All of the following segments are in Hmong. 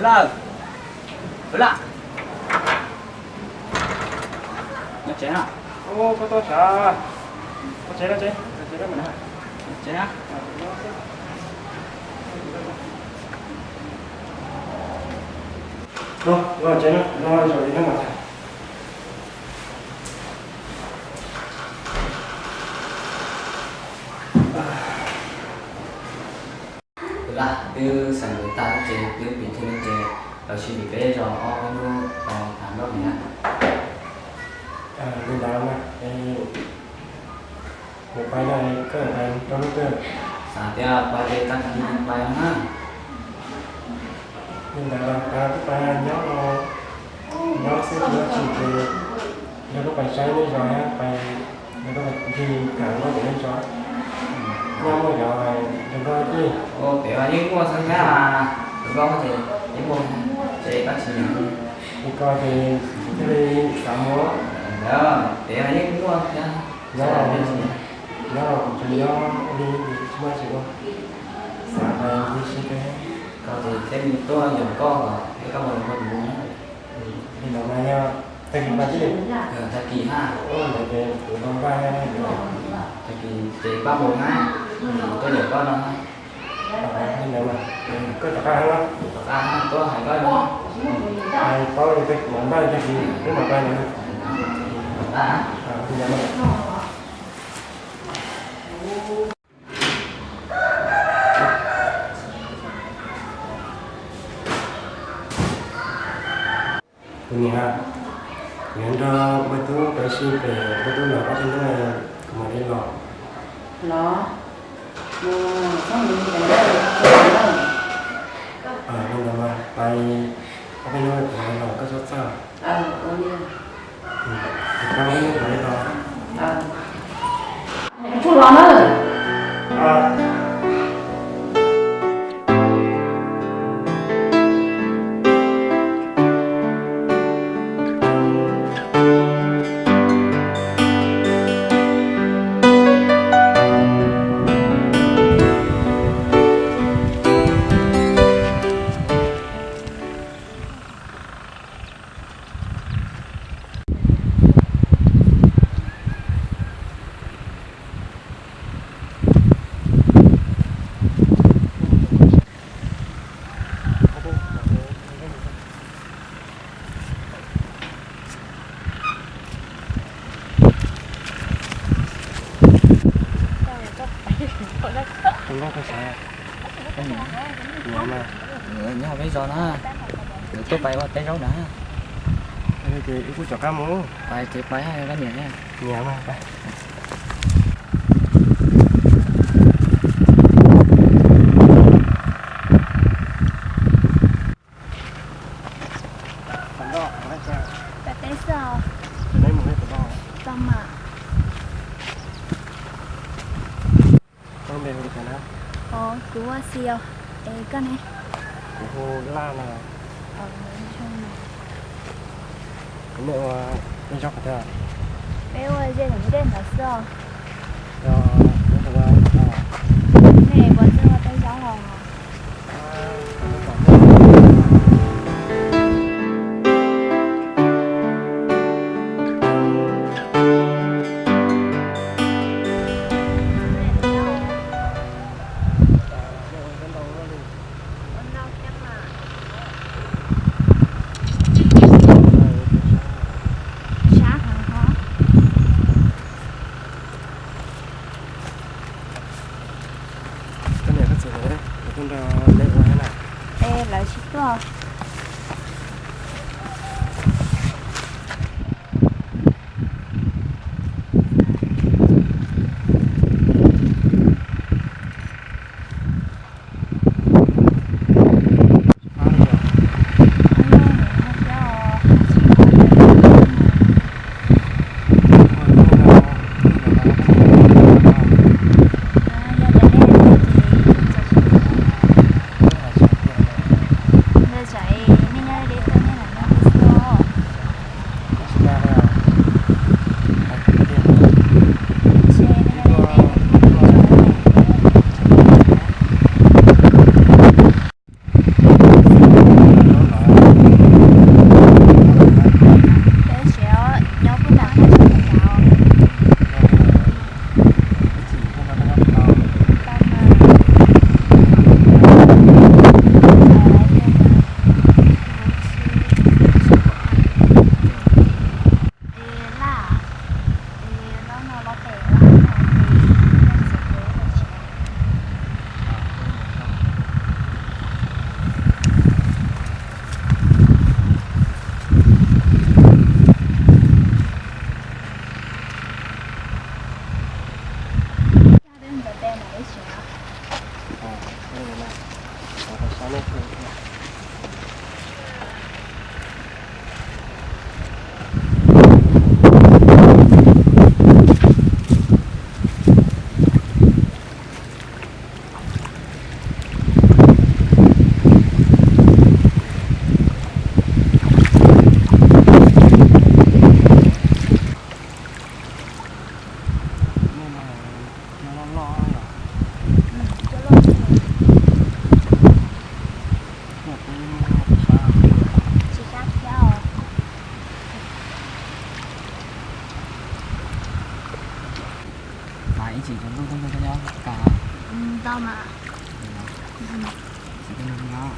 Laj, Laj, los tsev na. Koj tuaj sav, los tsev, los tsev, los tsev, los tsev na. Los tsev na, no zaum li no mas. Laj, twb xav ntawd tag ces twb pim thwj li ces los sis peb zov ob peb hnub pais tham nroj pem na. Li ntawd mas, kuv pais no koj pais rau lub twg? Xav tias pais ces tag kis pais na. Li ntawd pais twb pais nyob, nyob xwb tsis muaj tsis ces nrog koj pais saib nej zos, pais nrog koj ncig tham nroj pem nej zos. Nyob muaj cov hluas nkauj ces. Pem mas yeej muaj xwb thiab, hluas nkauj ces yeej muaj, ces tab sis li ko ces thiaj li xav mus. Pem mas yeej muaj thiab. Nyob, nyob kuv tseem nyob li tsis muaj tsis ua, xav pais ncig sib peb. Koj ces thiaj li tuaj yaum koj los thiab koj mus los koj tus mus. Li no mas yog tag kis pais tib li? Tag kis ha. Ntawd ces kuv tau npaj, tag kis ces pab mus na, tuaj yaum koj no. Li ntawd mas koj rov qab, rov qab tuaj hais koj no. Hais paub li tag kis mam npaj, tag kis wb mam pais na. Li ntawd mas. Kuv niam, kuv yuav nrog npawg Tub pais ua si pem, npawg Tub los ob peb hnub kuv mam li los. Los, mus txhob mus ntawd, mus ntawd. Li ntawd mas pais ob peb hnub kuv mam li los koj txhob txhawj. Ua li. Kuv pais ob peb hnub kuv mam li los. Kuv tsuas los na. Nyob peb zos na, tuaj pais ua teb zaub na. Ces wb kuj rov qab mus. Pais ces pais, koj niam, nyiam mas pais. Pais teb xwb os. Tau mas. Koj npe hu li cas na? Kuv hu Xi os. Es koj ne? Kuv hu Laj no. Nej ua teb zaub qhov twg? Peb ua ze ntawm ntej ntawd xwb os. Nej puas txawj ua teb zaub os? Koj niam koj txiv lawv tuaj nrog nej ua thiab na? Es lawv tsis tuaj. Nej mas cua loj loj yom? Cua loj. Tsis sab thiab os. Mas ib chim cov ntuj tub ntuj nyob kawg. Tau mas. Tsis tau nyob.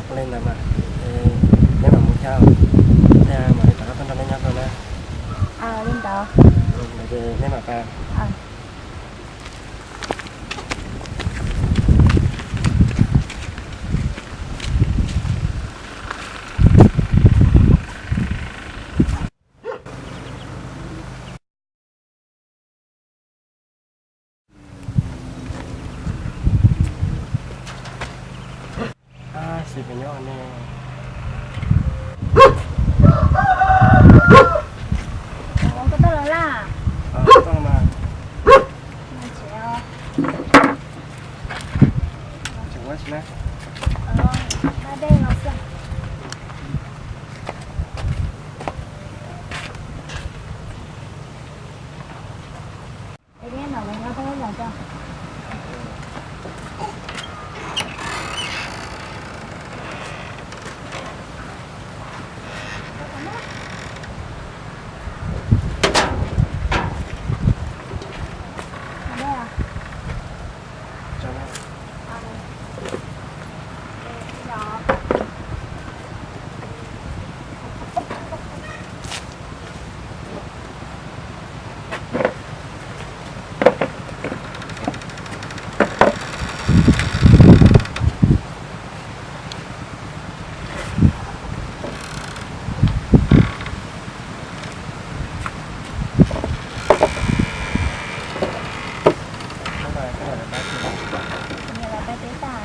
Ua li ntawd mas, neb mam mus thiab, thiab mam li rov qab tuaj nrog nej nyob dua na. Li ntawd. Ces neb mam pab. Tab sis pem nyob ne. Ua koj tuaj los laj? Tuaj los mas. Tseem ua tsi na? Dej los xwb. Nyiam los pab teb tag.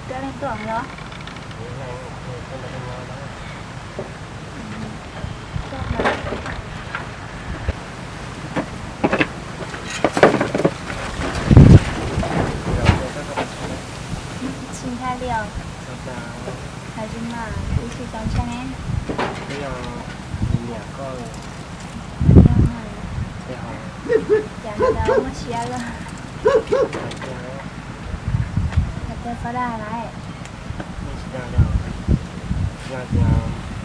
Coj leej tuaj los? Tsis ntshai li os. Hais tsis mas kuv tsis txaus ntshai ne. Nyiam koj. Cas ntawd muaj siab lawm. Hais tias xav dag lawm. Yog tias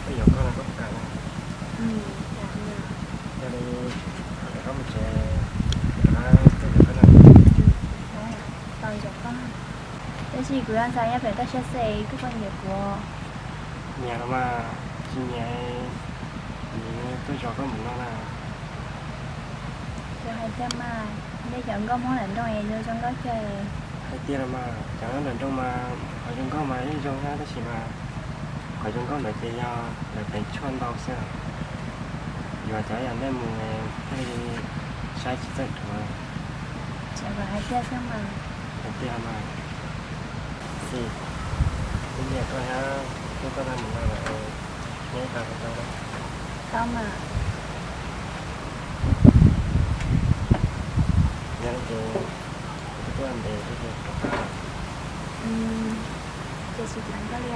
peb yuav koj no koj puas kam na? Yog li, koj mus tsev, koj txawj ntsoov koj na. Tab sis kuv yuav ntxhais nyob pem toj siab xwb, koj puas nyiam kuv? Nyiam los mas, tsis nyiam nws tuaj zov koj mus no na. Kuv hais tiag mas, nej cov nkauj Hmoob lawm nroog es zoo zoo nkauj kawg. Hais tiag los mas, cov lawm nroog mas qhov zoo nkauj mas yeej zoo thiab tab sis mas qhov zoo nkauj ntawd ces yog lawv teev tshuaj ntau xwb. Yuav cov yam ntej mus thiaj li saib tsis txawj dhuav. Hais tiag mas. Xij, kuv nyiam koj thiab. Koj tuaj tau mus no lawm, nyob ib tag kuv tau. Tau mas. Yog li ces kuv twb tuaj ntev thiab ces kuv rov qab. Ces tsis ceev koj li.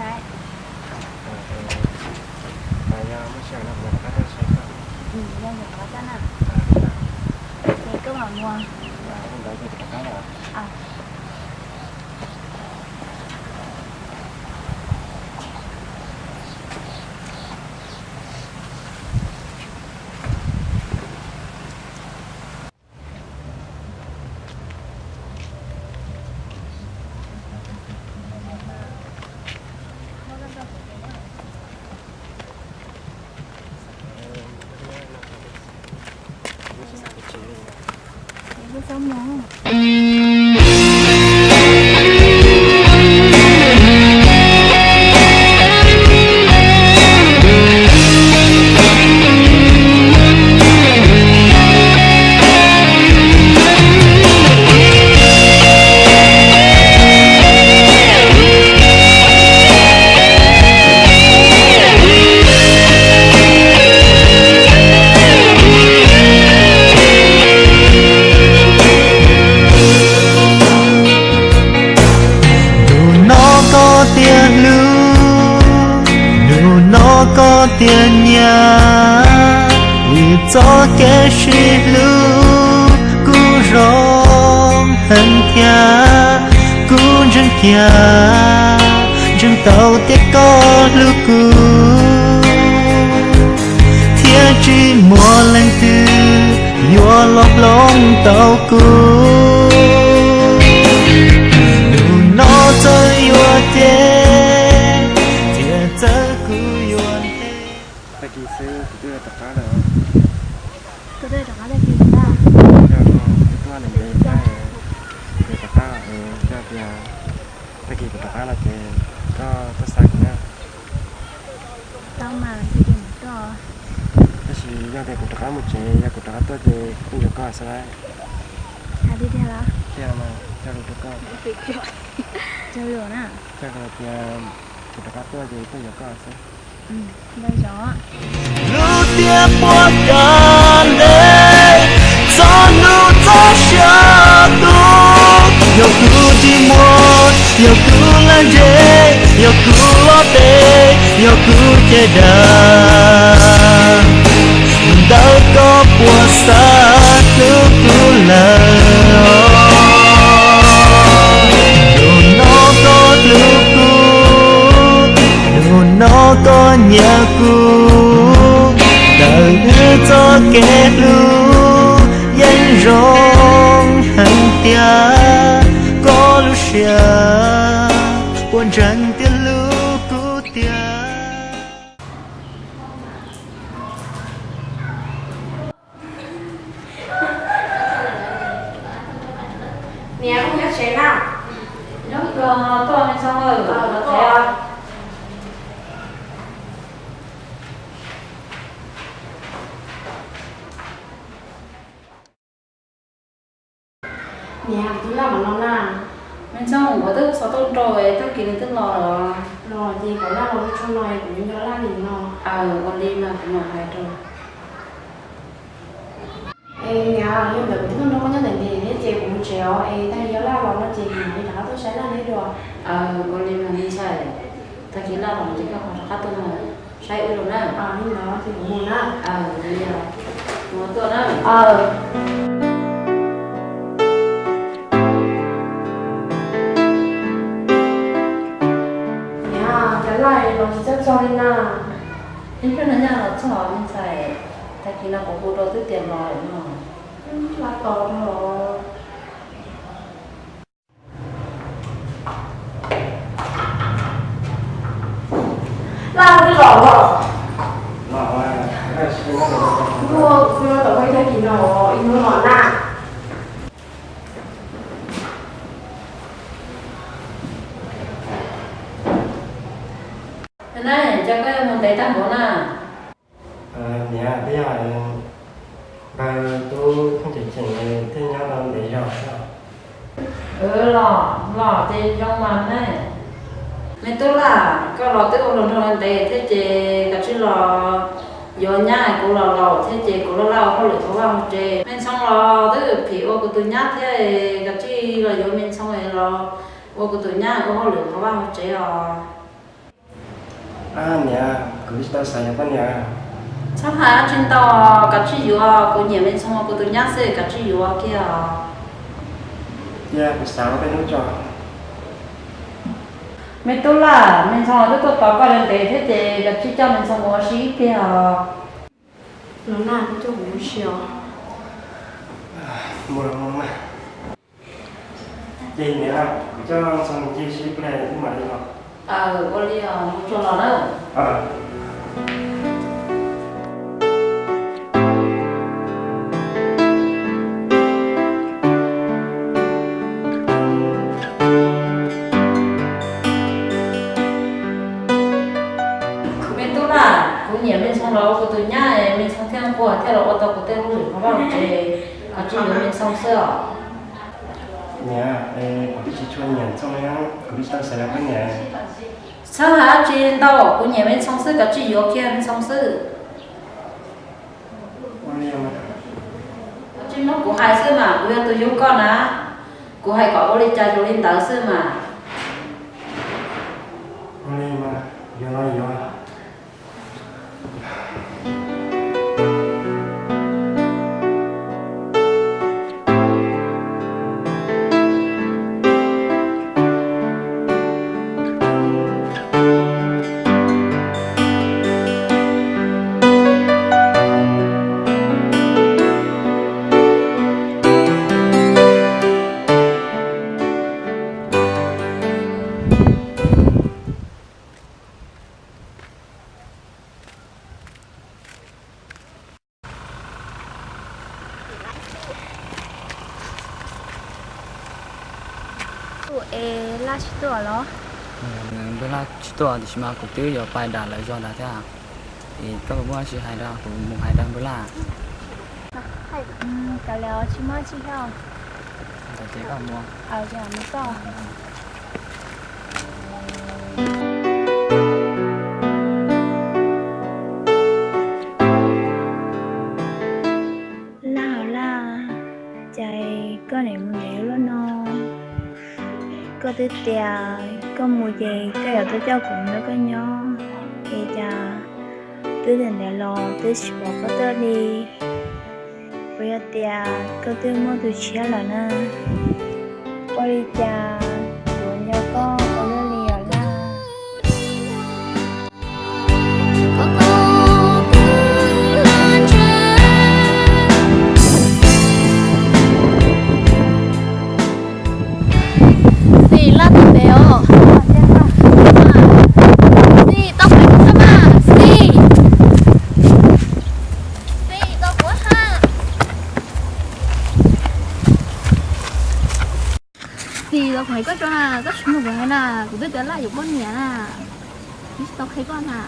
Yog muaj sij hawm no kuv rov qab tuaj saib koj. Yog li kuv rov qab tuaj na. Ces koj mam mus. Ntawd ces kuv rov qab lawm. Hnub no koj tias hlub, hnub no koj tias nyiam, wb txoj kev sib hlub kuj zoo heev thiab. Kuv ntseeg kiag, ntseeg tau tias koj hlub kuv, thiab tsis muaj leej twg yuav los hloov tau kuv. Hnub no txawm yuav cem thiab txawm kuv yuav nthe. Tag kis xwb kuv twb rov qab lawm. Koj twb rov qab tag kis lawm? Yog, kuv twb tuaj ntev thiab, kuv rov qab, yog tias tag kis kuv rov qab no ces koj tuaj xa kuv na. Tau mas, tag kis mam tuaj. Tab sis yog tias kuv rov qab mus tsev, yog kuv rov qab tuaj ces kuv tuaj yuav koj xwb lauj. Hais tiag tiag los? Tiag mas, cog lus rau koj. Cog lus na. Cog lus tias kuv rov qab tuaj ces tuaj yuav koj xwb. Ntau zog. Lub tiaj puag cov ntej, txog hnub txog sij hawm tuaj, yog kuv tsis muaj, yog kuv laj ntseg, yog kuv loj tes, yog kuv caj dab, ntawd koj puas xav hlub kuv lawm? Hnub no koj hlub kuv, hnub no koj nyiam kuv, ntawm wb txoj kev hlub yeej zoo heev tiag. Koj lub siab puas ntseeg tias hlub kuv tiag? Niam, koj nyob tsev na? Nyob, tuaj me Ntxhoo, tuaj. Niam, tus laj mam los na. Me Ntxhoo, kuv twb xov tooj rau, tag kis nws twb los lawm. Los ces kom laj los rau tshua no, kuv yuav nco laj li no. Aw, ua li mas kuv mam hais rau. Es niam, yog ntawm kuv twb tuaj nrog koj nyob ntev ntev thiab ces kuv mus tsev os, es tag kis yog laj los no ces kuv mam li rov qab tuaj saib laj thiab dua. Aw, ua li mas me ntxhais, tag kis laj los ces koj ho rov qab tuaj saib wb los na. Aw, li ntawd ces kuv mus na. Aw, li os, kuv tuaj na. Aw. Niam, cas laj los tsis txawj txog li na? Ib pliag no nyaj los txog me ntxhais, tag kis no kuv hu rau twb tias los lawm no. Laj tos os. Laj twb los los. Los, kuv yuav tau ib tag kis no ib hnub no na. Nab, cas koj yuav mus ntev tag npaum na? Niam, twb yog npawg tub pheej tseem ceem thiaj nyob tau ntev zog xwb. Los, los ces zoo mas ne. Me tub Laj, koj los twb ua hluas nraug ntev thiab ces kav tsij los yuav nyab, kuv los laus thiab ces kuv laj laj ua hauj lwm hauv vaj hauv tsev. Me Ntxhoo los twb phim ua kuv tus nyab thiab, kav tsij los yuav Me Ntxhoo los ua kuv tus nyab ua hauj lwm hauv vaj hauv tsev os. Niam, kuv tsis tau xav yuav koj niam. Txhob hais dab tsi ntau, kav tsij yuav, kuv nyiam Me Ntxhoo ua kuv tus nyab xwb, kav tsij yuav kiag os. Cia kuv xav ua peb hnub tso. Me tub Laj, Me Ntxhoo twb tuaj tos koj ntev thiab ces kav tsij coj Me Ntxhoo mus ua si ib pliag os. Los na, koj coj kuv mus ua si os. Ces niam, kuv coj Ntxhoo mus ua si ib pliag wb mam li los. Ua li os, mus tsuag los na. Me tub Laj, kuv nyiam Me Ntxhoo los ua kuv tus nyab, Me Ntxhoo thiaj nquag thiaj los ua tau kuv tej hauj lwm hauv vaj hauv tsev, kav tsij yuav Me Ntxhoo xwb os. Niam, kuv twb tsis tshua nyiam Ntxhoo li, kuv twb tsis tau xav yuav koj niam. Txhob hais dab tsi ntau, kuv nyiam Me Ntxhoo xwb, kav tsij yuav kiag Me Ntxhoo xwb. Ua li mas. Tsis mloog kuv hais xwb mas, kuv yog tus yug koj na. Kuv hais kom ua li cas yuav li ntawd xwb mas. Ua li mas, yuav los yuav. Tus es Laj tsis tuaj los? Npawg Laj tsis tuaj tiam sis mas kuv twb yuav pais dam lawv zos ntawd thiab. Es koj puas muaj dab tsi hais rau kuv mus hais rau npawg Laj? Kav liam, tsis muaj dab tsi thiab. Ntawd ces koj mus. Mus koj. Laj hauv Laj, cas koj niam mus ntev ua luaj no? Koj twb tias koj mus ces koj yuav tuaj coj kuv nrog koj nyob, es cas twb tias ntev los twb tsis pom koj tuaj li? Puas yog tias koj twb muaj tus tshiab lawm na? Ua li cas kuv nco koj ua luaj li os Laj? Xis, Laj tuaj ntev os. Xis, tau pem kuv txaj mas. Xis, Xis, tau kuv hais. Xis, tau kuv hais koj tso na, koj tsis mloog kuv hais na, kuv twb tias Laj yuav poj niam na, kuv tsis tau qhia koj na.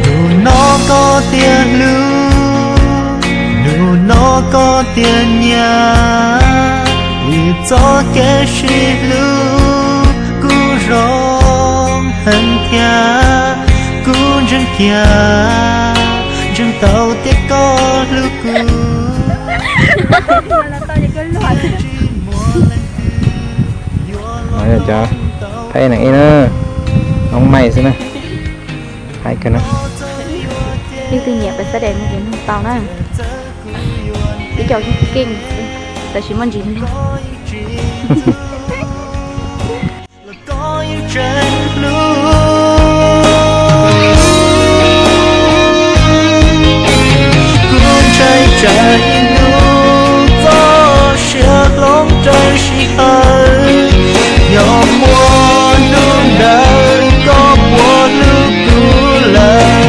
Hnub no koj tias hlub, hnub no koj tias nyiam, vim txoj kev sib hlub kuj zoo heev thiab. Kuv ntseeg kiag, ntseeg tau tias koj hlub kuv. Cov pheej neeg ib na, noob maij xwb na, haib kawg na. Leej twg nyiam pes xab des no ces nug tau na, ib co yeej keej xwb. Tab sis muaj ntsis hlub. Kuv ntshai tsam ib hnub txoj sia hloov raws sij hawm, yog muaj hnub ntawd koj puas hlub kuv lawm.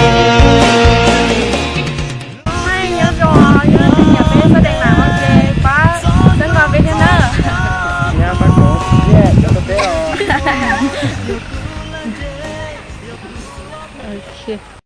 Nyob zoo, yog leej twg nyiam peb xab dees na no ces pab subscribe peb thiab nawb. Ok.